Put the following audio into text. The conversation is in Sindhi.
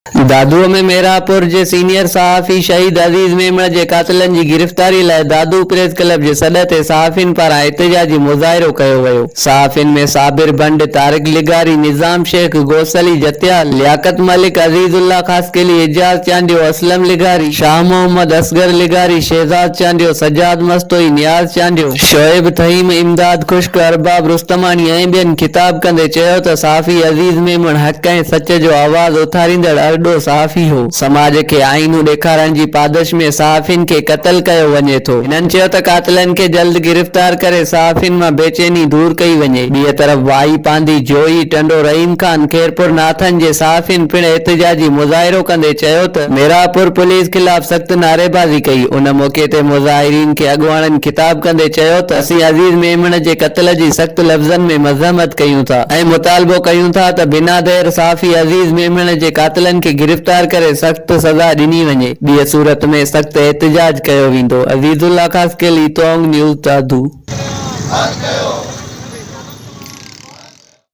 دادوء ۾ ميرانپور جي سينيئر صحافي شهيد عزيز ميمڻ جي قاتلن جي گرفتاري لاء دادو پريس ڪلب جي سڏ تي صحافين پاران احتجاجي مظاهرو ڪيو ويو. صحافين ۾ صابر ڀنڊ، طارق لغاري، نظام شيخ، غوث علي جتيال، لياقت ملڪ، عزيز الله خاصخيلي، اعجاز چانڊيو، اسلم لغاري، شاهه محمد، اصغر لغاري، شهزاد چانڊيو، سجاد مستوئي، نياز چانڊيو، شعيب ٿهيم، امداد خشڪ، ارباب رستماڻي ۽ ٻين خطاب ڪندي چيو ته صحافي عزيز ميمڻ حق ۽ سچ جو آواز اٿاريندڙ ارڏو صحافي هو. سماج کي آئينو ڏيکارڻ جي پادش ۾ صحافين کي قتل ڪيو وڃي ٿو. هنن چيو ته قاتلن کي جلد گرفتار ڪري صحافين مان بيچيني دور ڪئي وڃي. ٻئي طرف واهي پانڌي، جوهي، ٽنڊو رحيم خان، خيرپور ناٿن جي صحافين پڻ احتجاجي مظاهرو ڪندي چيو ته ميرانپور پوليس خلاف سخت نعريبازي ڪئي. ان موقعي تي مظاهرين کي اڳواڻن خطاب ڪندي چيو ته اسين عزيز ميمڻ جي قتل جي سخت لفظن ۾ مذمت ڪيون ٿا ۽ مطالبو ڪيون ٿا ته بنا دير صحافي عزيز ميمڻ جي قاتلن کي گرفتار ڪري سخت سزا ڏني وڃي ٻيء صورت ۾ سخت احتجاج ڪيو ويندو. عزيز الله خاصخيلي، تونگ نيوز، دادو. حل ڪيو.